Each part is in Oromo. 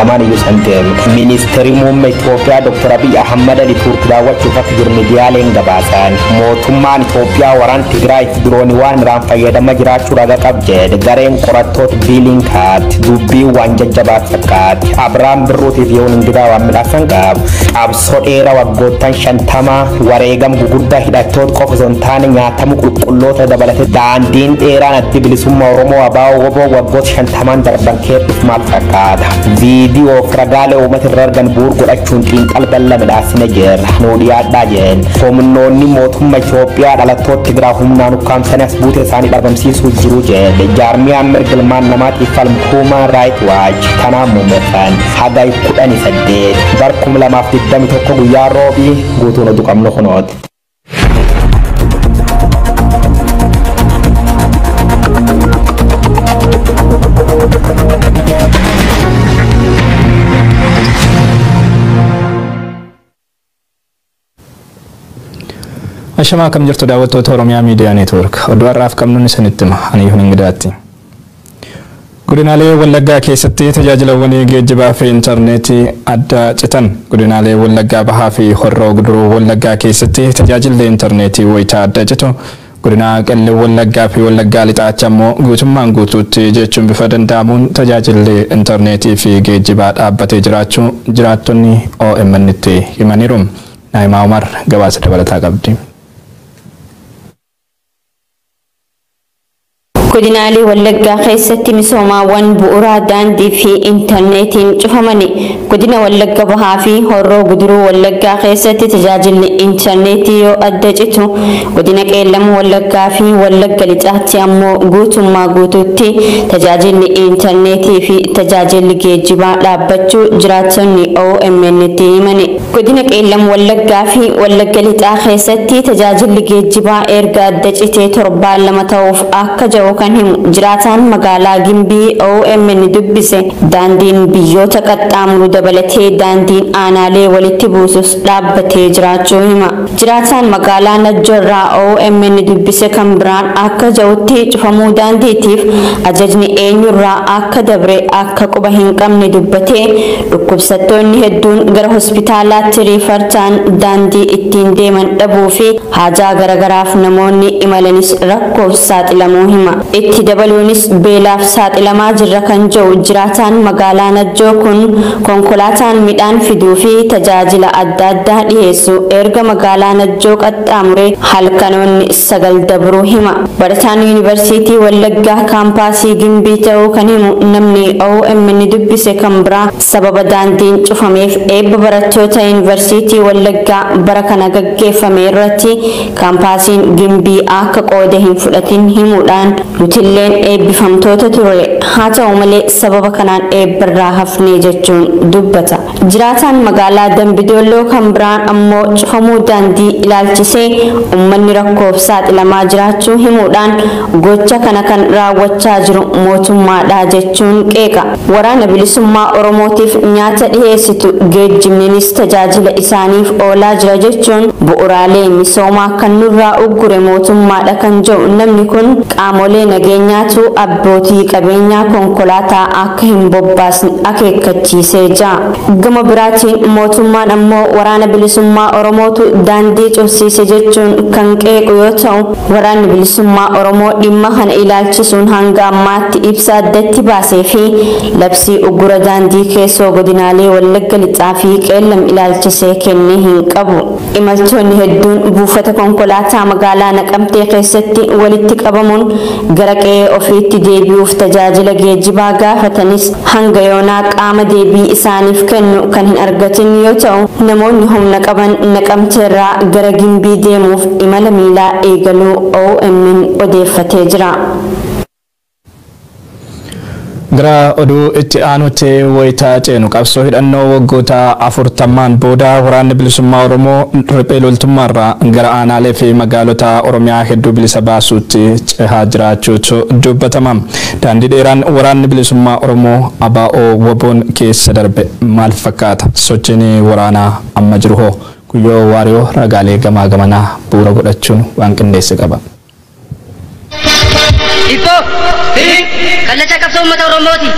Amaan iyyuu san deeme. Ministeerri muummee Itoophiyaa Dr. Abiy Ahmad Ali Tuurk daawwachuuf akka jiru miidiyaaleen gabaasan. Mootummaan Itoophiyaa waraan Tigraayiif diroonii waan irraan fayyadamaa jiraachuu raga qab jedhe. Gareen qorattoota Biilinkaat dubbii waan jajjabaa fakkaati. Abiraam Birruutiif yeroon Ingidaa waan midhaasan qabu. Qabsoo dheeraa waggoottan 50 wareegam guguddaa hidhattoota qofa osoo hin taane nyaatamu qulqulloota dabalatee daandiin dheeraan addi bilisummaa Oromoo ABO WBO waggoota 50n darban keessa maal fakkaata? Viidiyoo fi ragaalee uummata irra argan bu'uura godhachuun xiinxala bal'aa midhaasine jirra. Nuu dhiyaadhaa jeen. Humnoonni mootummaa Itoophiyaa dhalattoota Tigraay humnaan ukkaamsanii as buutee isaanii dhabamsiisuu jiru jedhe. Jaarmiyaan mirga ilmaan namaatiif falmu Human Rights Watch kanaan muummeffan. Hagay 18 bar 2021 guyyaa roobii guutuun oduu qabnu kunooti. Ashamaa, akkam jirtu daawwattoota Oromiyaa Miidiyaa Neetwoork? Oduu har'aaf qabnuun isinitti hima. Ani Yuhun Ingidaatti. Godinaalee Wallaggaa keessatti tajaajilawwan geejjibaa fi intarneetii adda citan. Godinaalee Wallaggaa Bahaa fi Horroo Guduruu Wallaggaa keessatti tajaajilli intarneetii wayitaa adda citu, godina Qellem Wallaggaa fi Wallaggaa Lixaatti ammoo guutummaan guutuutti jechuun bifa danda'amuun tajaajilli intarneetii fi geejjibaa dhaabbatee jiraachuu jiraattonni OMN itti himaniiru. Naayimaa Umar gabaasa dabalataa qabdi. Godinaalee Wallaggaa keessatti misoomaawwan bu'uuraa daandii fi intarneetiin cufamani. Godina Wallagga Bahaa fi Horroo Guduruu Wallaggaa keessatti tajaajilli intarneetii yoo adda citu, godina Qeellam Wallaggaa fi Wallagga Lixaatti ammoo guutummaa guutuutti tajaajilli intarneetii fi tajaajilli geejjibaa dhaabbachuu jiraattonni OMN tti himani. Godina Qeellam Wallaggaa fi Wallagga Lixaa keessatti tajaajilli geejjibaa erga adda citee torbaan 2 ta'uuf akka jiru kan himu jiraataan magaalaa Gimbii OMN dubbise, daandiin biyyoota qaxxaamuru dabalatee daandiin aanaalee walitti buusus dhaabbatee jiraachuu hima. Jiraataan magaalaa Najjoorraa OMN dubbise kan biraan akka jirutti, cufamuu daandiitiif ajajni eenyurraa akka dabre akka quba hin qabne dubbatee, dhukkubsattoonni hedduun gara hospitaalaatti refer ta'an daandii ittiin deeman dhabuu fi haajaa garagaraaf namoonni imalanis rakkoof saaxilamuu hima. Itti dabaluunis, beelaaf saaxilamaa jirra kan jiru jiraataan magaalaa Najjoo kun, konkolaataan midhaan fiduu fi tajaajila adda addaa dhiyeessu erga magaalaa Najjoo qaxxaamuree halkanoonni 9 dabruu hima. Barataan Yuunivarsiitii Wallaggaa kaampaasii Gimbii ta'uu kan himu namni OMN dubbise kan biraa, sababa daandiin cufameef eebba barattoota Yuunivarsiitii Wallaggaa bara kana gaggeeffame irratti kaampaasiin Gimbii akka qooda hin fudhatin himuudhaan, nutilleen eebbifamtoota ture, haa ta'u malee sababa kanaan eebbarraa hafnee jechuun dubbata. Jiraataan magaalaa Dambidolloo kan biraan ammoo cufamuu daandii ilaalchisee uummanni rakkoof saaxilamaa jiraachuu himuudhaan, gocha kana kan raawwachaa jiru mootummaadha jechuun qeeqa. Waraana Bilisummaa Oromootiif nyaata dhiheessitu, geejjibninis tajaajila isaaniif oolaa jira jechuun bu'uuraalee misoomaa kan nurraa uggure mootummaadha kan jedhu namni kun, qaamolee nageenyaatu abbootii qabeenyaa konkolaataa akka hin bobbaasne akeekkachiisee jira. Gama biraatiin mootummaan ammoo Waraana Bilisummaa Oromootu daandii cufsiise jechuun kan qeequ yoo ta'u, Waraanni Bilisummaa Oromoo dhimma kana ilaalchisuun hanga ammaatti ibsa addatti baasee fi labsii uggura daandii keessoo godinaalee Wallagga Lixaa fi Qeellam ilaalchisee kennee hin qabu. Imaltoonni hedduun buufata konkolaataa magaalaa Naqamtee keessatti walitti qabamuun gara qe'ee ofiitti deebi'uuf tajaajila geejjibaa gaafatanis, hanga yoonaa qaama deebii isaaniif kennu kan hin argatin yoo ta'u, namoonni humna qaban Naqamteerraa gara Gimbii deemuuf imala miilaa eegaluu OMN odeeffatee jira. Gara oduu itti aanutti wayitaa ceenu, qabsoo hidhannoo waggoota 40n booda Waraanni Bilisummaa Oromoo riphee loltummaarraa gara aanaalee fi magaalota Oromiyaa hedduu bilisa baasuutti cehaa jiraachuutu dubbatama. Daandii dheeraan Waraanni Bilisummaa Oromoo ABO WBOn keessa darbe maal fakkaata? Sochiin waraanaa amma jiru hoo? Guyyoo Waariyoo ragaalee gamaa gamanaa bu'uura godhachuun waan qindeesse qaba. Ibboo kallacha qabsoo uummata Oromooti.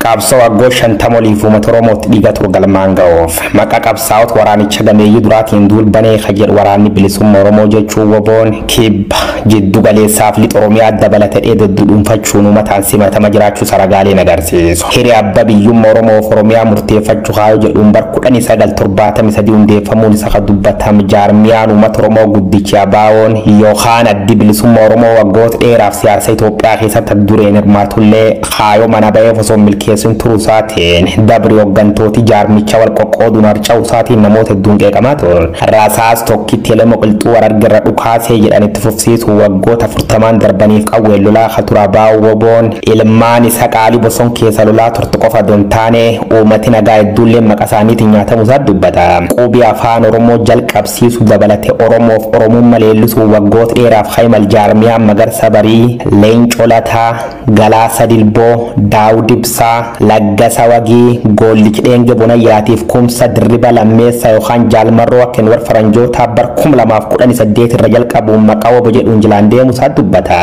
Qabsoo waggoo 50 oliif uummata Oromootti dhiiga turu galmaan ga'uuf maqaa qabsaa'ota waraanicha gameeyyii duraatiin duulbanee ka jedhu waraanni bilisummaa Oromoo jechuun woboon kibba jiddu galeessaaf lixa Oromiyaa dabalatee dheededdu dhuunfachuun uummataan simatama jiraachuu saragaaleen agarsiisu. Hiree abbaa biyyummaa Oromoof Oromiyaa murteeffachuu kaayoo jedhuun bar 1973 hundeeffamuun isa ka dubbatame jaarmiyaan uummata Oromoo guddichi ABO'n yookaan addi bilisummaa Oromoo waggoota dheeraaf siyaasa Itoophiyaa keessatti dureen hirmaatullee kaayoo mana ba'eef osoo milkeessin turuu isaatiin dabri hooggantooti jaarmicha wal qoqqooduun harca'uu isaatiin namoota hedduun qeeqamaa ture. Rasaas tokkitti elema qilxuu warargirra dhukaasee jedhan itti fufsiisu waggoota 40 darbaniif qawween lolaa ka tura baa'u woboon ilmaan isa qaalii boson keessa lolaa turte qofa osoo hin taane uummati nagaa hedduullee maqaa isaaniitiin nyaatamuu isaa dubbata. Qubii afaan Oromoo jalqabsiisu dabalatee Oromoof Oromummaa leellisuu waggoota dheeraaf Hayimal Jaarmiyaa Magarsa Barii, Leencoo Lataa, Galaasa Dilboo, Daawud Ibsaa, Laggasa Wagii, Goollichi Dheenge Bonayyaatiif Kumsa Dirriba Lammeessaa yookaan Jaalmarroo akka hin warra faranjootaa bar 2018 irra jalqabuun maqaa wobo jedhuun jilaan deemu isaa dubbata.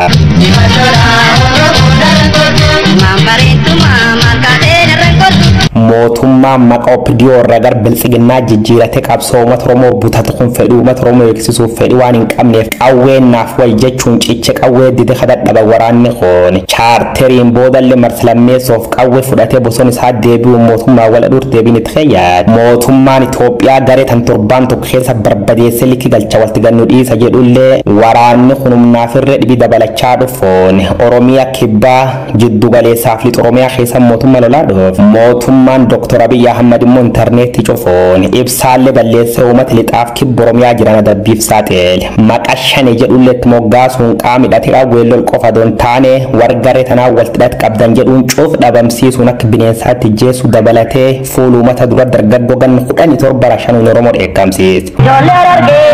Mootummaan maqaa OPDO irra gara biltsiginnaa jijjiirate qabsoo uummata Oromoo butatu kun fedhii uummata Oromoo eegsisuuf fedhii waan hin qabneef qawween naaf wayya jechuun ciche qawwee dide kadhadhaba waraanni kun chaarteriin boodallee marsa lammeessoof qawwee fudhatee bosona isaa deebi'uun mootummaa wal aduur deebiin itti fayyada. Mootummaan Itoophiyaa garee tan torbaan tokko keessa barbadeessee likki galcha walitti gannu dhiisa jedhullee waraanni kun humnaaf irra dhibi dabalachaa dhufuun Oromiyaa kibbaa jiddu galeessaaf lixa Oromiyaa keessa mootummaa lolaa dhufu. Mootummaan Dr. Abiy Ahmad immoo intarneetii cufuun ibsaallee balleessee uummata lixaaf kibba Oromiyaa jiran adabbiif saaxile. Maqaa shane jedhullee itti moggaasuun qaama hidhatee qawwee lol qofa osoo hin taane warra garee tanaa walitti hidhata qabdan jedhuun cuuf dhabamsiisuun akka bineensaatti jeessu dabalatee fuula uummata dura dargaggoo ganna 17 rashanuun Oromoo dheekkamsiise. Ijoollee dargee,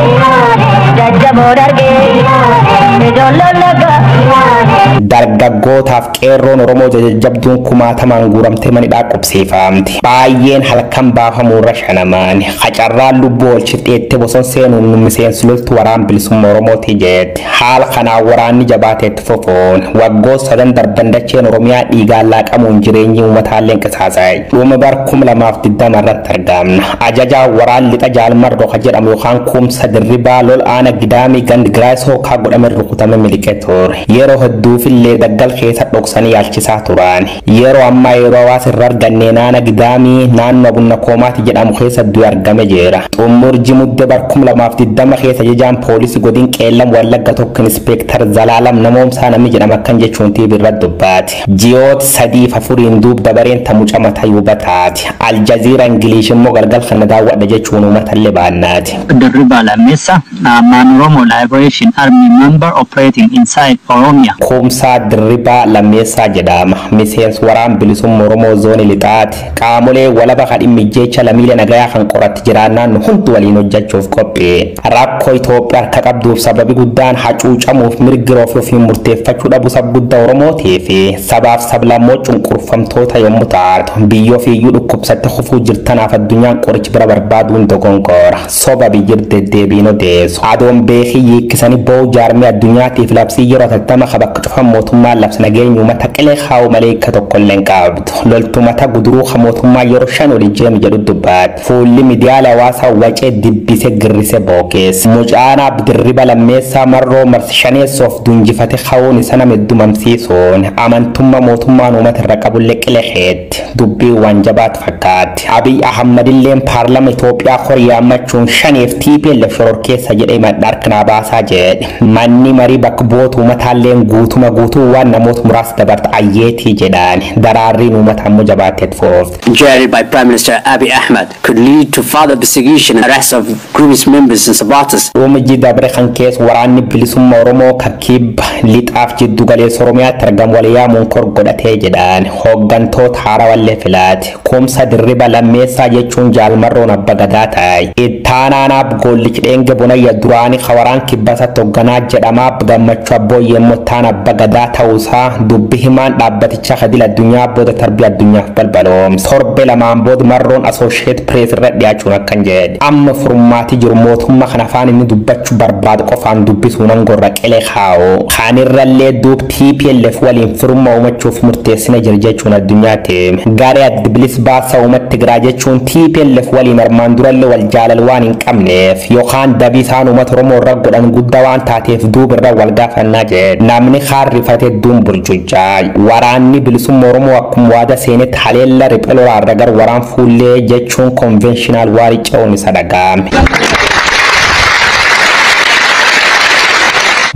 jajjaboo dargee, ijoolleen lagaa. Dargaggootaaf qeerroon Oromoo jajjabduun kumaatamaan guuramtee manidhaa qubsiifamti. Baay'een halkan baafamuun rashanaman. Qacarraan lubbuu oolchifteettee boson seenuun miseensi loltu waraan bilisummaa Oromooti jetti. Haala kanaan waraanni jabaateetti fufuun waggoota sadan darban dacheen Oromiyaa dhiigaan laaqamuun jireenyi uummataallee qisaasa'e. Dhuma bar 2020 irratti argamna. Ajajaa waraan lixa Jaalmarroo ka jedhamu yookaan Kumsa Dirribaa lol aana Gidaamii gandi Giraayisoo kaa godhame rukutame miliqee ture. Yeroo hedduufillee daggal keessa dhoksanii yaalchisaa turan. Yeroo ammaa yeroo hawaasa irra arganne naana Gidaamii naannoo Bunna Koomaati jedhamu keessa du'e argame jira. Xumurji mudde bar 2020 keessa ajajaan poolisii godin Qeellam Wallagga tokko Inspektar Zalaalam Namoomsaa namni jedhama akkan jechuun TV irratti dubbaate. Ji'oota 3 fi 4 duub dabareen ta mucaa mataa yubataati. Aljaziira Ingilish immoo galgal kana daawwadha jechuun uummatallee baannaati. Dirriba Lammeessa, man Oromo Liberation Army member operating inside Oromia. Kumsaa Dirribaa Lammeessaa jedhama. Miseensi waraan bilisummaa Oromoo zoonii lixaati. Qaamolee walaba kan dhimmi jecha lammiilee nagayaa kan qoratti jiraannaan hundi waliin hojjechuuf qophii. Rakkoo Itoophiyaa harka qabduuf sababi guddaan hacuucamuuf mirgi ofii ofiin murteeffachuu dhabu saba guddaa Oromootii fi sabaaf sablammoo cunqurfamtoota yommuu taatu biyya ofiiyyuu dhukkubsatte kufuu jirtanaaf addunyaan qorichi bira barbaaduun dogongora. Soba biyyir deddeebiin odeessu. Adoon beekii hiikkisanii boo'u jaarmee addunyaatiif labsii yeroo 80 ka bakka cufan mootummaan labsi nageenya uummata qilee kaa'u malee hiika tokkollee hin qabdu. Loltumata guduruu ka mootummaa yeroo 5 olii jeemi jedhu dubbaate. Fuulli miidiyaalee hawaasaa wacee dibbise girrise bookeesse. Mucaan Abdirriba Lammeessaa Marroo marsi shaneessoof dunjifate ka'uun isa nama heddumamsiisuun amantummaa mootummaan uummata irra qabullee qilee keetti. Dubbii waan jabaatu fakkaatti. Abiy Ahmad illeen paarlama Itoophiyaa horiyaammachuun shaneef TPLF shororkeessa jedhee madda harkanaa baasaa jedhe. Manni marii bakka bu'oota uummataalleen guutuma guutuu waan namoota muraasa dabarta ayyeetii jedhaan daraarriin uummata ammoo jabaatteet foofte. Jailed by Prime Minister Abiy Ahmed could lead to further persecution and arrest of group's members and supporters. Dhuma dabre kan keessa waraanni bilisummaa Oromoo kakkiibba lixaaf jiddu galeessa Oromiyaatti argamu wal yaamuun kor godhatee jedhaan hooggantoota haarawallee filaate. Kumsa Dirriba Lammeessaa jechuun Jaalmarroon abba gadaa ta'e. Ittaanaan Abgoollichi Dheenge Bonayya duraanii kawaraan kibbasatti hoogganaa jedhamaa Gammachuu Abbooyyee immoo ittaanaa Ittaana Abbaa Gadaa ta'uusaa dubbi himaan dhaabbaticha kadil addunyaa booda tarbii addunyaaf balbaloomse. Torbe lamaan booda marroon Associate Press irra dhiyaachuun akkan jedhe. Amma furmaati jiru mootummaa kana afaan inni dubbachuu barbaadu qofaan dubbisuun angorra qilee kaa'u. Kaanirrallee duub TPLF waliin firummaa uumachuuf murteessina jira jechuun addunyaatti. Garee adda bilisa baasaa uummata Tigraay jechuun TPLF waliin armaan durallee wal jaalal waan hin qabneef yookaan dabii isaan uummata Oromoo irra godhan guddaa waan taateef duub irra wal gaafannaa jedhe. Namni kaarrifate duun burjujjaa. Waraanni bilisummaa Oromoo akkuma waada seenetti haleella riphee lolaarra gar waraan fuullee jechuun konvenshiinaal waarii ce'uun isa dhaga'ame.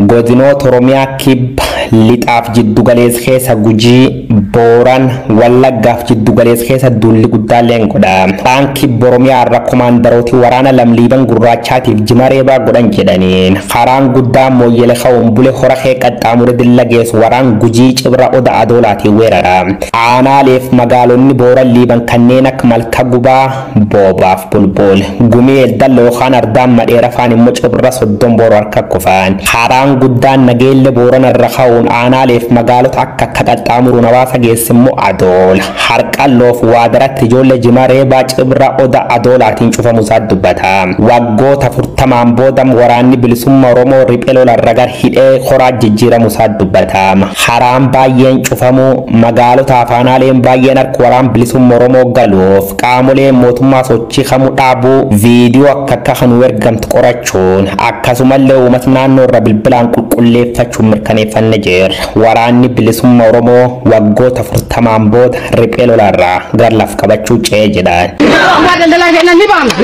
Godinoota Oromiyaa kibba lixaaf jiddu galeessa keessa Gujii, Booran, Wallaggaaf jiddu galeessa keessa duulli guddaallee godha. Kaan kibba Oromiyaa irra komaandarootii waraana lamliiban gurraachaatiif jimareebaa godhan jedhaniin. Karaan guddaa mooyyele ka'uun bule hora kee qaxxaamure dilla geessu waraan Gujii cibra oda adoolaatiin weerara. Aanaaleef magaalonni Booran liiban kanneen akka Malka Gubaa, Boobaaf Bulbul, Gumii Eldallo yookaan Ardaan Madheera faan immoo cibra 30 boru harka kufan. Karaan guddaan nageelle Boorana irra ka'uun aanaaleef magaalota akka akka qaxxaamuruun hawaasa geesse immoo adoola. Harqalloof waadaratti ijoollee jimareebaa cibra oda adoolaatiin cufamu isaa dubbata. Waggoota 40 booda waraanni bilisummaa Oromoo riphee lolarra gar hidhee horaa jijjiiramu isaa dubbata. Karaan baay'een cufamu magaalota afaanaaleen baay'een harka waraan bilisummaa Oromoo galuuf qaamoleen mootummaa sochii kamuu dhaabuu viidiyoo akka akka kan ergamtu qorachuun akkasumallee uummata naannoo irra bilbilaan qulqulleeffachuun mirkaneeffanne jirra. Waraanni bilisummaa Oromoo waggoota 40 booda riphee lolarraa gar laf qabachuu ce'ee jedhan. Gumaa daldalaa keenya ni baamna.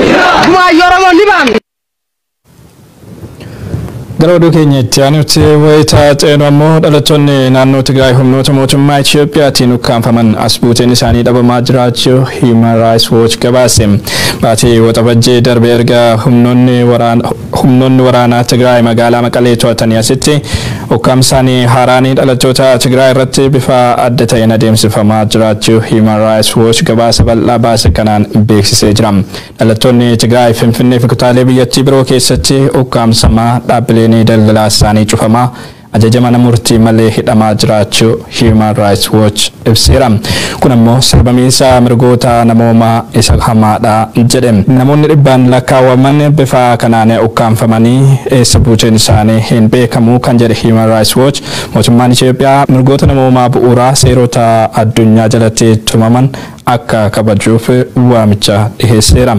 Gumaa Oromoo ni baamna. Gara oduu keenya itti aanutti wayitaa ceenu ammoo dhalattoonni naannoo Tigraay humnoota mootummaa Itiyoophiyaatiin ukkaamfaman as buuteen isaanii dhabamaa jiraachuu Human Rights Watch gabaase. Baatii Waxabajjee darbe erga humnoonni waraanaa Tigraay magaalaa Maqalee to'atanii asitti ukkaamsaan haaraan dhalattoota Tigraay irratti bifa adda ta'een adeemsifamaa jiraachuu Human Rights Watch gabaasa bal'aa baase kanaan beeksisee jira. Dhalattoonni Tigraay Finfinnee fi kutaalee biyyattii biroo keessatti ukkaamsamaa dhaabbileen daldalaa isaanii cufamaa ajaja mana murtii malee hidhamaa jiraachuu Human Rights Watch ibseera. Kun ammoo sarbamiinsa mirgoota namoomaa isa hamaadha jedhe. Namoonni dhibbaan lakkaawwaman bifa kanaan ukkaamfamanii eessa buuteen isaanii hin beekamu kan jedhe Human Rights Watch mootummaan Itoophiyaa mirgoota namoomaa bu'uuraa seerota addunyaa jalatti tumaman akka kabajuuf waamicha dhiheesseera.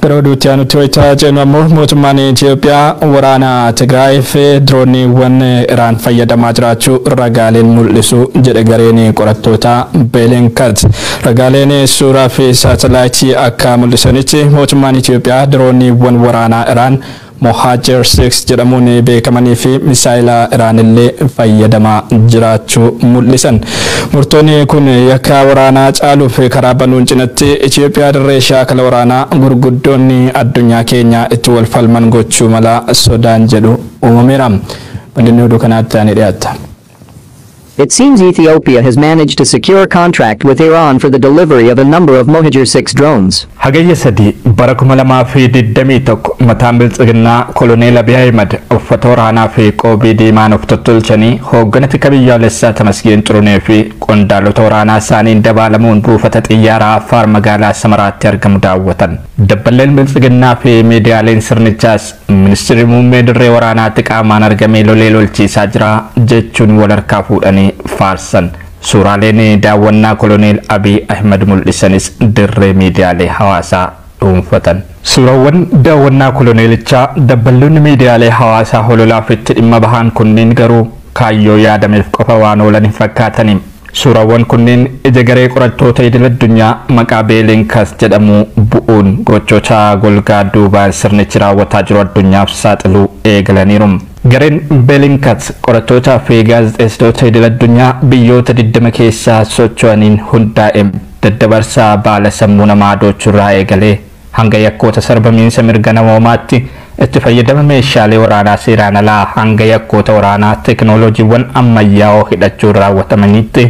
Gara oduutti aanutti wayitaa jennu ammoo mootummaan Itoophiyaa waraana Tigraay fi dirooniiwwan Iraan fayyadamaa jiraachuu ragaaleen mul'isu jedhe gareen qorattoota Beelenkat. Ragaaleen suuraa fi saatalaayitii akka mul'isanitti mootummaan Itoophiyaa dirooniiwwan waraanaa Iraan Mohajer 6 jedhamuun beekamanii fi misaayila Iraan illee fayyadamaa jiraachuu mul'isan. Murtoonni kun yakka waraanaa caaluuf karaa banuun cinatti Itoophiyaa dirree shaakala waraanaa gurguddoonni addunyaa keenya itti wal falman gochuu mala sodaan jedhu uumameera. Bal'inni oduu kanaatti ani dhiyaata. It seems Ethiopia has managed to secure a contract with Iran for the delivery of a number of Mohajer 6 drones. Hagayya 3 bara 2021 mataan biltsiginnaa Koloneel Abiy Ahimad uffata waraanaa fi qoobii diimaan of tottolchanii hoogganaa biyyaalessaa Tamasgeen Xurunee fi qondaalota waraanaa isaaniin dabaalamuun buufata xiyyaaraa Affaar magaalaa Samaraatti argamu daawwatan. Dabballeen biltsiginnaa fi miidiyaaleen sirnichaas ministeerri muummee dirree waraanaatti qaamaan argamee lolee lolchiisaa jira jechuun wal harkaa fuudhanii faarsan. Suuraaleen daawwannaa Koloneel Abiy Ahimad mul'isanis dirree miidiyaalee hawaasaa dhuunfatan. Suuraawwan daawwannaa koloneelichaa dabballoonni miidiyaalee hawaasaa hololaaf itti dhimma bahan kunneen garuu kaayyoo yaadameef qofa waan oolan hin fakkaatani. Suuraawwan kunneen ija garee qorattoota idil addunyaa maqaa Beelenkas jedhamu bu'uun gochoota golgaa duubaan sirnichi raawwataa jiru addunyaaf saaxiluu eegalaniiru. Gareen Beelinkat qorattootaa fi gaazexeessitoota idil addunyaa biyyoota 20 keessaa socho'aniin hundaa'e daddabarsaa baala sammuu namaa doochurraa eegalee hanga yakkoota sarbamiinsa mirga namoomaatti itti fayyadama meeshaalee waraanaa seeraan alaa hanga yakkoota waraanaa teekinooloojiiwwan ammayyaa'oo hidhachuun raawwatamanitti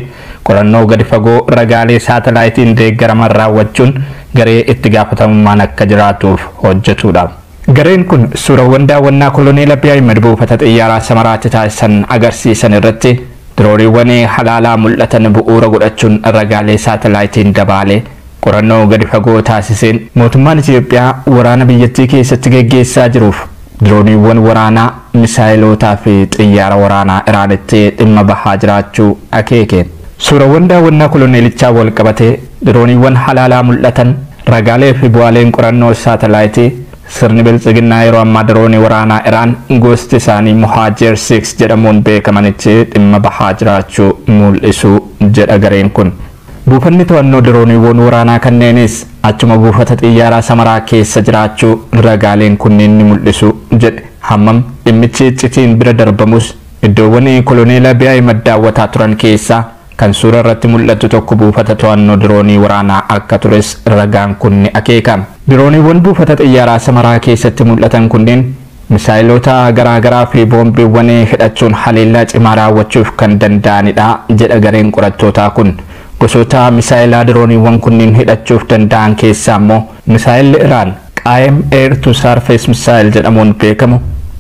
qorannoo gadi fagoo ragaalee saatalaayitiin deeggaraman raawwachuun garee itti gaafatamummaan akka jiraatuuf hojjetudha. Gareen kun suurawwan daawwannaa koloneel Abiy Ahmed buufata xiyyaaraa Samaraatti taasisan agarsiisan irratti dirooniiwwan halaalaa mul'atan bu'uura godhachuun ragaalee saatalaayitiin dabaalee qorannoo gadi fagoo taasiseen mootummaan Itoophiyaa waraana biyyattii keessatti geggeessaa jiruuf dirooniiwwan waraanaa, misaayilootaa fi xiyyaara waraanaa Iraanitti dhimma bahaa jiraachuu akeeke. Suurawwan daawwannaa koloneelichaa wal qabatee dirooniiwwan halaalaa mul'atan ragaalee fi bu'aaleen qorannoo saatalaayitii sirni biltsiginnaa yeroo ammaa diroonii waraanaa Iraan gosti isaanii Mohaajir 6 jedhamuun beekamanitti dhimma bahaa jiraachuu mul'isu jedha gareen kun. Buufanni to'annoo dirooniiwwan waraanaa kanneenis achuma buufata xiyyaaraa Samaraa keessa jiraachuu ragaaleen kunneen ni mul'isu jedhe. Hammam dhimmichi iccitiin bira darbamus iddoowwan koloneel Abiy Ahmed daawwataa turan keessaa kan suura irratti mul'atu tokko buufata to'annoo diroonii waraanaa akka tures ragaan kun ni akeeka. Dirooniiwwan buufata xiyyaaraa Samaraa keessatti mul'atan kunneen misaayiloota garaagaraa fi boombiiwwan hidhachuun haleellaa cimaa raawwachuuf kan danda'anidha jedha gareen qorattootaa kun. Gosoota misaayilaa dirooniiwwan kunneen hidhachuuf danda'an keessaa immoo misaayilli Iraan Qaem Air to Surface Missile jedhamuun beekamu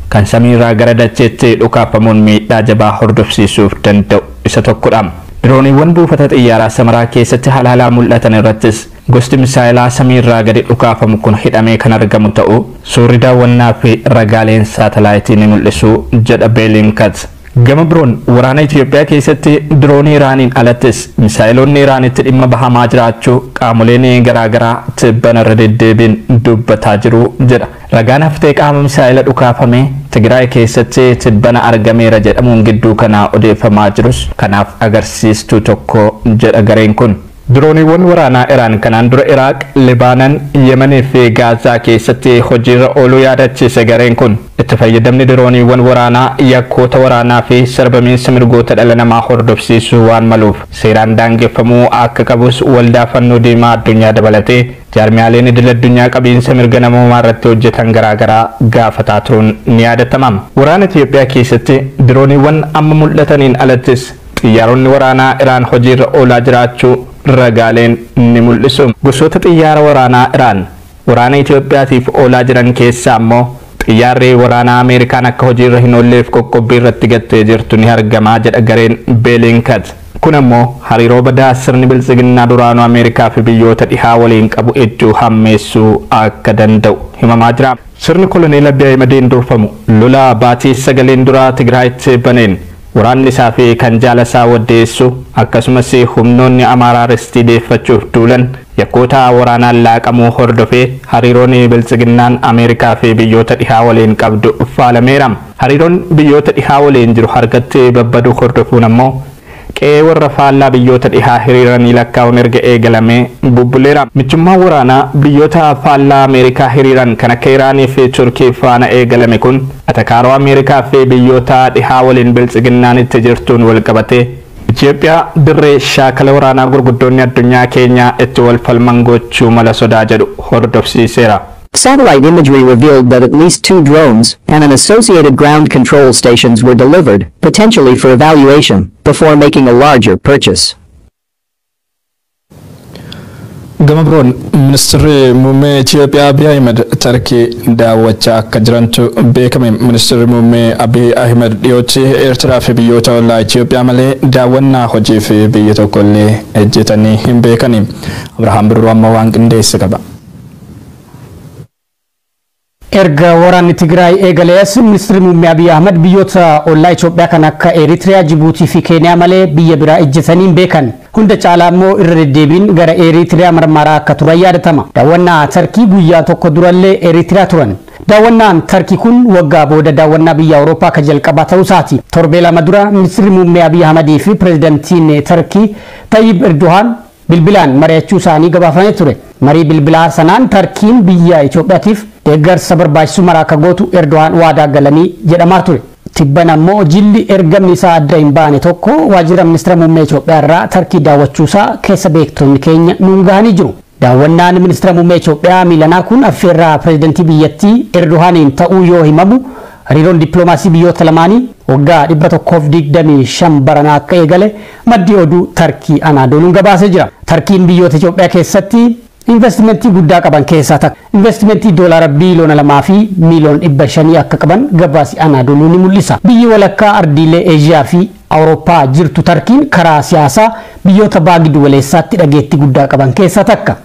kan samiirraa gara dacheetti dhukaafamuun miidhaa jabaa hordofsiisuuf danda'u isa tokkodha. Dirooniiwwan buufata xiyyaaraa Samaraa keessatti halaalaa mul'atan irrattis gosti misaayilaa samiirraa gadi dhukaafamu kun hidhamee kan argamu ta'uu suurri daawwannaa fi ragaaleen saatalaayitii ni mul'isu jedha Beelinkat. Gama biroon waraana Itoophiyaa keessatti diroonii Iraaniin alattis misaayiloonni Iraanitti dhimma bahamaa jiraachuu qaamoleen garaagaraa tibbana irra deddeebiin dubbataa jiru jedha. Ragaan haftee qaama misaayila dhukaafame Tigraay keessatti tibbana argameera jedhamuun gidduu kanaa odeeffamaa jirus kanaaf agarsiistuu tokko jedha gareen kun. Dirooniiwwan waraanaa Iraan kanaan dura Iraaq, Libaanan, Yemanii fi Gaazaa keessatti hojiirra ooluu yaadachiise gareen kun. Itti fayyadamni dirooniiwwan waraanaa yakkoota waraanaa fi sarbamiinsa mirgoota dhala namaa hordofsiisuu waan maluuf seeraan daangeffamuu akka qabus waldaa fannoo diimaa addunyaa dabalatee jaarmiyaaleen idil addunyaa qabiinsa mirga namoomaa irratti hojjetan garaagaraa gaafataa turuun ni yaadatama. Waraana Itoophiyaa keessatti dirooniiwwan amma mul'ataniin alattis xiyyaaronni waraanaa Iraan hojiirra oolaa jiraachuu ragaaleen ni mul'isu. Gosoota xiyyaara waraanaa Iraan waraana Itoophiyaatiif oolaa jiran keessaa immoo xiyyaarri waraanaa Ameerikaan akka hojiirra hin oolleef qoqqobbii irratti gattee jirtu ni argamaa jedha gareen Beelinkat. Kun ammoo hariiroo badaa sirni biltsiginnaa duraanuu Ameerikaa fi biyyoota dhihaa waliin qabu hedduu hammeessuu akka danda'u himamaa jira. Sirni koloneel Abiy Ahimadiin durfamu lola baatii sagaleen duraa Tigraayitti baneen waraanni isaa fi kan jaalasaa waddeessu akkasumas humnoonni Amaaraa ristii deeffachuuf duulan yakkoota waraanaan laaqamuu hordofee hariiroon biltsiginnaan Ameerikaa fi biyyoota dhihaa waliin qabdu faalameera. Hariiroon biyyoota dhihaa waliin jiru harkatti babbaduu hordofuun ammoo qe'ee warra faallaa biyyoota dhihaa hiriiranii lakkaa'uun erga eegalamee bubbuleera. Michummaan waraanaa biyyoota faallaa Ameerikaa hiriiran kan akka Iraanii fi Turkii faana eegalame kun atakaaroo Ameerikaa fi biyyoota dhihaa waliin biltsiginnaan itti jirtuun wal qabatee Itoophiyaa dirree shaakala waraanaa gurguddoonni addunyaa keenyaa itti wal falman gochuu mala sodaa jedhu hordofsiiseera. Satellite imagery revealed that at least 2 drones and an associated ground control stations were delivered, potentially for evaluation, before making a larger purchase. Gama biroon ministeerri muummee Itoophiyaa Abiy Ahmed Tarkii daawwachaa akka jirantu beekame. Ministeerri muummee Abiy Ahmed dhiyootti Eertiraa fi biyyoota ollaa Itoophiyaa malee daawwannaa hojii fi biyya tokko illee ejjetanii hin beekani. Abrahaam Birruu amma waan qindeesse qaba. Erga waraanni Tigraay eegalees ministeerri muummee Abiy Ahmed biyyoota ollaa Itoophiyaa kan akka Eritiriyaa, Jibuutii fi Keeniyaa malee biyya biraa ejjetanii hin beekan. Hunda caalaa immoo irra deddeebiin gara Eritiriyaa marmaraa akka turan yaadatama. Daawwannaa Tarkii guyyaa tokko durallee Eritiriyaa turan. Daawwannaan Tarkii kun waggaa booda daawwannaa biyya Awurooppaa kan jalqabaa ta'uu isaati. Torbee lama dura ministeerri muummee Abiy Ahmedii fi pireezidantiin Tarkii Tayyip Erdohaan bilbilaan mari'achuu isaanii gabaafamee ture. Marii bilbilaa sanaan Tarkiin biyya Itoophiyaatiif deeggarsa barbaachisu maraa akka gootu Erdohaan waadaa galanii jedhamaa ture. Tibban ammoo jilli ergamni isaa adda hin baane tokko waajjira ministeera muummee Itoophiyaa irraa Tarkii daawwachuusaa keessa beektonni keenya nuun gahanii jiru. Daawwannaan ministeera muummee Itoophiyaa miilanaa kun affeerraa pireezidantii biyyattii Erdohaaniin ta'uu yoo himamu hariiroon dippiloomaasii biyyoota lamaanii waggaa 125 baranaa akka eegale maddi oduu Tarkii Anaadooluun gabaasee jira. Tarkiin biyyoota Itoophiyaa keessatti investimentii guddaa qaban keessaa takka. Investimentii doolaara biiliyoona 2 fi miiliyoona 500 akka qaban gabaasi Anaadooluu ni mul'isa. Biyyi walakkaa ardiilee Eeshiyaa fi Awurooppaa jirtu Tarkiin karaa siyaasaa biyyoota baha giddu galeessaatti dhageettii guddaa qaban keessaa takka.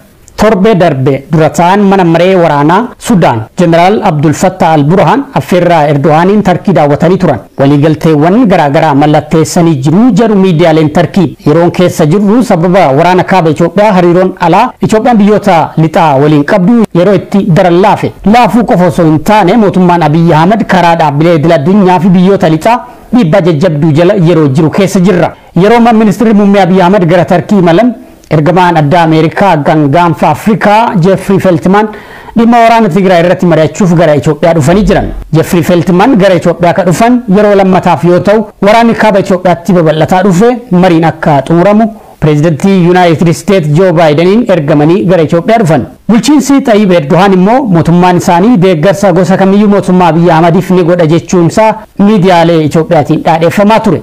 Torbee darbe dura ta'an mana maree waraanaa Sudaan Jeneraal Abdul Fattah al-Burhaan affeerraa Erdohaaniin Tarkii daawwatanii turan. Waliigalteewwan garaagaraa mallatteessanii jiru jedhu miidiyaaleen Tarkii. Yeroon keessa jirru sababa waraana kaaba Itoophiyaa hariiroon alaa Itoophiyaan biyyoota lixaa waliin qabdu yeroo itti daran laafe. Laafuu qofa osoo hin taane mootummaan Abiyyi Ahmad karaa dhaabbilee idil addunyaa fi biyyoota lixaa dhiibbaa jajjabduu jala yeroo jiru keessa jirra. Yeroo ministeerri muummee Abiyyi Ahmad gara Tarkii imalan ergamaan addaa Ameerikaa gaanfa Afrikaa Jeffrey Feltman dhimma waraana Tigraay irratti mari'achuuf gara Itoophiyaa dhufanii jiran. Jeffrey Feltman gara Itoophiyaa ka dhufan yeroo lammataaf yoo ta'u waraanni kaaba Itoophiyaatti babal'ataa dhufe mariin akka xumuramu pireezidantii Yuunaayitid Isteet Joo Baayidaniin ergamanii gara Itoophiyaa dhufan. Bulchiinsi Xayyib Erdohaan immoo mootummaan isaanii deeggarsa gosa kamiyyuu mootummaa Abiyyi Ahmadiif ni godha jechuunsaa miidiyaalee Itoophiyaatiin dhaadheeffamaa ture.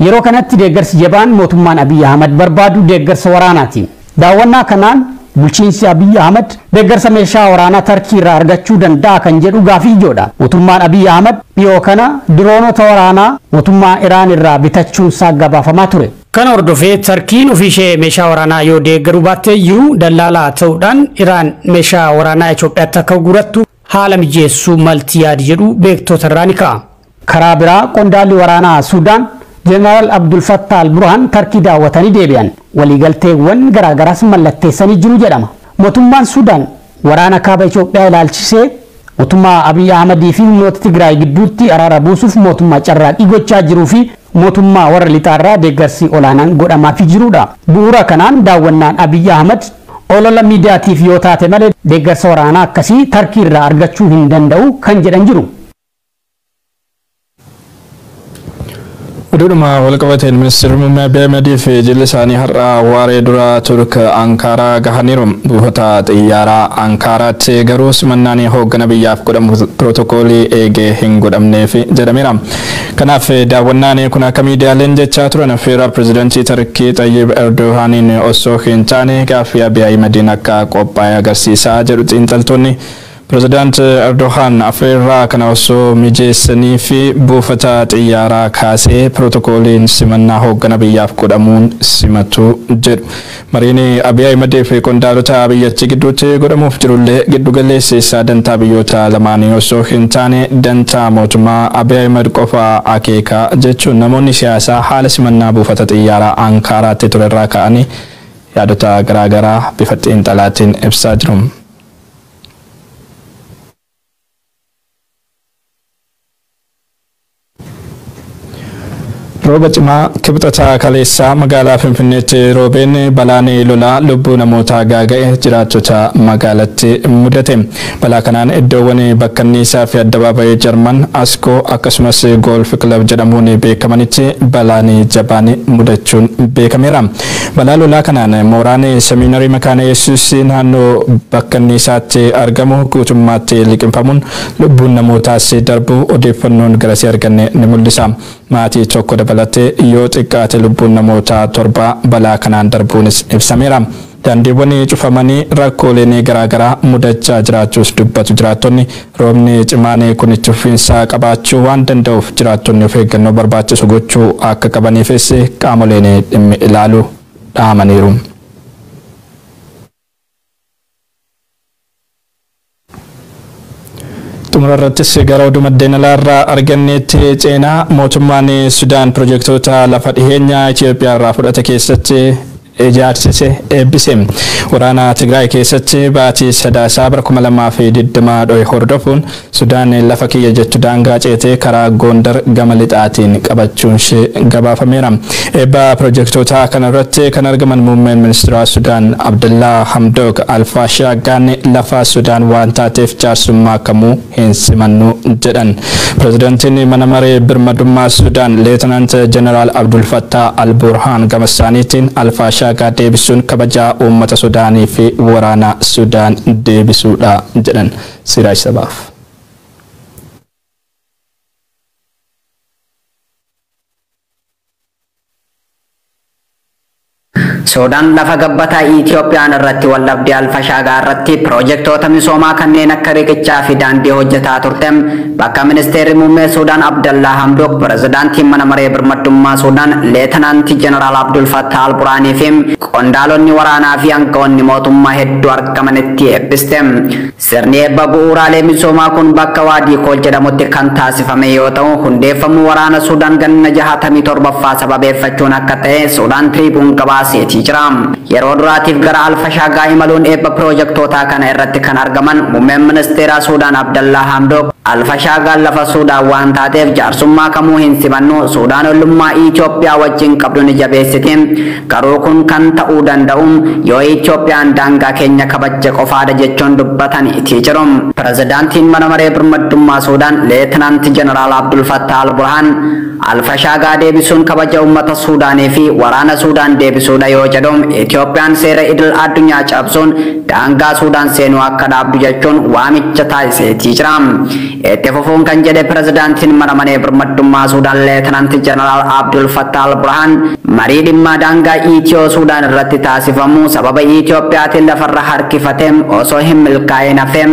Yeroo kanatti deeggarsi jabaan mootummaan Abiyyi Ahmad barbaadu deeggarsa waraanaati. Daawwannaa kanaan bulchiinsi Abiyyi Ahmad deeggarsa meeshaa waraanaa Tarkii irraa argachuu danda'a kan jedhu gaafii ijoodha. Mootummaan Abiyyi Ahmad dhiyoo kana diroonota waraanaa mootummaa Iraan irraa bitachuunsaa gabaafamaa ture. Kana hordofee Tarkiin ofiishee meeshaa waraanaa yoo deeggaruu baatte iyyuu dallaalaa ta'uudhaan Iraan meeshaa waraanaa Itoophiyaatti akka gurgurattu haala mijeessuu malti yaadi jedhu beektota irraa ni ka'a. Karaa biraa qondaalli waraanaa Sudaan Jeneraal Abdul Fattah al-Burhaan Tarkii daawwatanii deebi'an. Waliigalteewwan garaagaraas mallatteessanii jiru jedhama. Mootummaan Sudaan waraana kaaba Itoophiyaa ilaalchisee mootummaa Abiyyi Ahmadii fi humnoota Tigraay gidduutti araara buusuuf mootummaa carraaqqii gochaa jiruu fi mootummaa warra lixaarraa deeggarsi olaanaan godhamaafii jirudha. Bu'uura kanaan daawwannaan Abiyyi Ahmad olola miidiyaatiif yoo taate malee deeggarsa waraanaa akkasii Tarkii irraa argachuu hin danda'u kan jedhan jiru. Oduudhuma walqabateen ministeerri muummee Abiy Ahmedii fi jilli isaanii har'a waaree dura Turk Ankaaraa gahaniiru. Buufata xiyyaaraa Ankaaraatti garuu simannaan hooggana biyyaaf godhamu pirootokoolii eegee hin godhamneef jedhameera. Kanaaf daawwannaan kun akka miidiyaaleen jechaa turan affeerraa pireezidantii Tarkii Xayyib Erdohaaniin osoo hin taane gaaffii Abiy Ahmediin akka qophaa'e agarsiisaa jedhu xiinxaltoonni. Pireezidaant Erdohaan affeerraa kana osoo mijeessanii fi buufata xiyyaaraa kaasee pirootokooliin simannaa hooggana biyyaaf godhamuun simatu jedhu. Mariin Abiy Ahmedii fi qondaalota biyyattii gidduutti godhamuuf jirullee giddugaleessi isaa dantaa biyyoota lamaanii osoo hin taane dantaa mootummaa Abiy Ahmed qofa akeeka jechuun namoonni siyaasaa haala simannaa buufata xiyyaaraa Ankaaraatti turerraa ka'anii yaadota garaagaraa bifa xiinxalaatiin ibsaa jiru. Rooba cimaa kibxataa kaleessaa magaalaa Finfinneetti roobeen balaan lolaa lubbuu namootaa gaaga'e jiraattota magaalatti mudate. Balaa kanaan iddoowwan bakkanniisaa fi addabaabayii Jarman, Askoo akkasumas Goolf Kilab jedhamuun beekamanitti balaan jabaan mudachuun beekameera. Balaa lolaa kanaan mooraan seminarii Makaana Yesuus naannoo bakkanniisaatti argamu guutummaatti liqimfamuun lubbuun namootaas darbuu odeeffannoon garasii arganne ni mul'isa. Maatii tokko dabalatee yoo xiqqaate lubbuun namoota 7 balaa kanaan darbuunis ibsameera. Daandiiwwan cufamanii rakkooleen garaagaraa mudachaa jiraachuus dubbatu jiraattonni. Roobni cimaan kun itti fufiinsa qabaachuu waan danda'uuf jiraattonni of eeggannoo barbaachisu gochuu akka qabaniifis qaamoleen dhimmi ilaalu dhaamaniiru. Xumura irrattis gara oduu maddeen alaarraa arganneetti ceenaa mootummaan Sudaan pirojektoota lafa dhiheenyaa Itoophiyaa irraa fudhate keessatti ijaarsise eebbise. Waraana Tigraay keessatti baatii sadaasaa bara 2020 dho'e hordofuun Sudaan lafa kiyya jettu daangaa ceetee karaa Gondar gama lixaatiin qabachuun ishee gabaafameera. Eebba pirojektoota kanarratti kan argaman muummeen ministeera Sudaan Abdullaa Hamdok Alfaashaagaan lafa Sudaan waan taateef jaarsummaa kamuu hin simannu jedhan. Pireezidantiin mana maree birmadummaa Sudaan Leetanaant Jeneraal Abdul Fattah Al-Burhaan gama isaaniitiin Alfaashaagaa deebisuun kabajaa uummata Sudaanii fi waraana Sudaan deebisuudha jedhan. Siraaj Sabaaf. Suudaan lafa gabbataa Itiyoophiyaan irratti waldhabdee Alfashaagaa irratti piroojektota misoomaa kanneen akka riqichaa fi daandii hojjetaa turte. Bakka ministeerri muummee Suudaan Abdallaa Hamdook, pirezidaantiin mana maree birmaddummaa Suudaan Leetanaantii Jeneraal Abdul Fattah Al-Buraanii fi qondaalonni waraanaa fi aangawoonni mootummaa hedduu argamanitti eebbiste. Sirni eebba bu'uuraalee misoomaa kun bakka Waadii Kool jedhamutti kan taasifame yoo ta'u, hundeeffamuu waraana Suudaan ganna 67ffaa sababeeffachuun akka ta'e Suudaan Tiriibuun gabaaseetii jira. Yeroo duraatiif gara Alfashaagaa imaluun eebba piroojektootaa kana irratti kan argaman muummeen ministeera Suudaan Abdallaa Hamdook, Alfashaagaan lafa Suudaan waan taateef jaarsummaa kamuu hin simannu, Suudaan ollummaa Itoophiyaa wajjin qabdu ni jabeessiti. Garuu kun kan ta'uu danda'u yoo Itoophiyaan daangaa keenya kabajje qofaadha jechuun dubbataniitii jiru. Pirezidaantiin mana maree birmaddummaa Suudaan Leetinaanti Jeneraal Abdul Fattah Al-Burhaan Alfashaagaa deebisuun kabaja uummata Suudaanii fi waraana Suudaan deebisuudha yoo jedhu, Itoophiyaan seera idil addunyaa cabsuun daangaa Suudaan seenuu akka dhaabdu jechuun waamicha taasiseetii jira. Itti fufuun kan jedhe pirezidaantiin mana maree birmaddummaa Suudaan Leetinaanti Jeneraal Abdul Fattah Al-Burhaan marii dhimma daangaa Itiyoo Suudaan irratti taasifamu sababa Itiyoophiyaatiin lafarra harkifate osoo hin milkaa'in hafe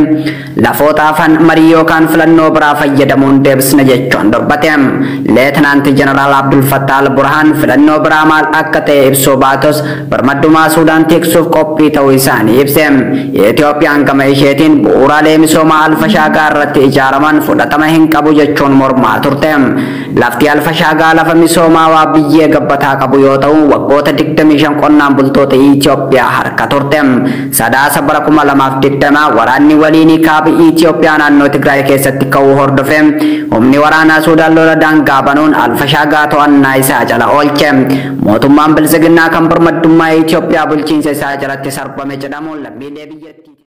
lafoota hafan marii yookaan filannoo biraa fayyadamuun deebisna jechuun dubbate. Leetinaanti Jeneraal Abdul Fattah Al-Burhaan filannoo biraa maal akka ta'e ibsuu baatus birmaddummaa Suudaan tiksuuf qophii ta'uu isaanii ibse. Itiyoophiyaan gama isheetiin bu'uuraalee misoomaa Alfashaagaa irratti ijaaraman fudhatama hin qabu jechuun mormaa turte. Lafti Alfashaagaa lafa misoomaa waa biyyee gabbataa qabu yoo ta'u, waggoota 25 qonnaan bultoota Itoophiyaa harka turte. Sadaasa bara 2020 waraanni waliinii kaaba Itoophiyaa naannoo Tigraay keessatti ka'uu hordofe humni waraanaa Suudaan lola daangaa banuun Alfashaagaa to'annaa isaa jala oolche. Mootummaan bilisiginnaa kan birmaddummaa Itoophiyaa bulchiinsa isaa jalatti sarbame jedhamuun lammiilee biyyattii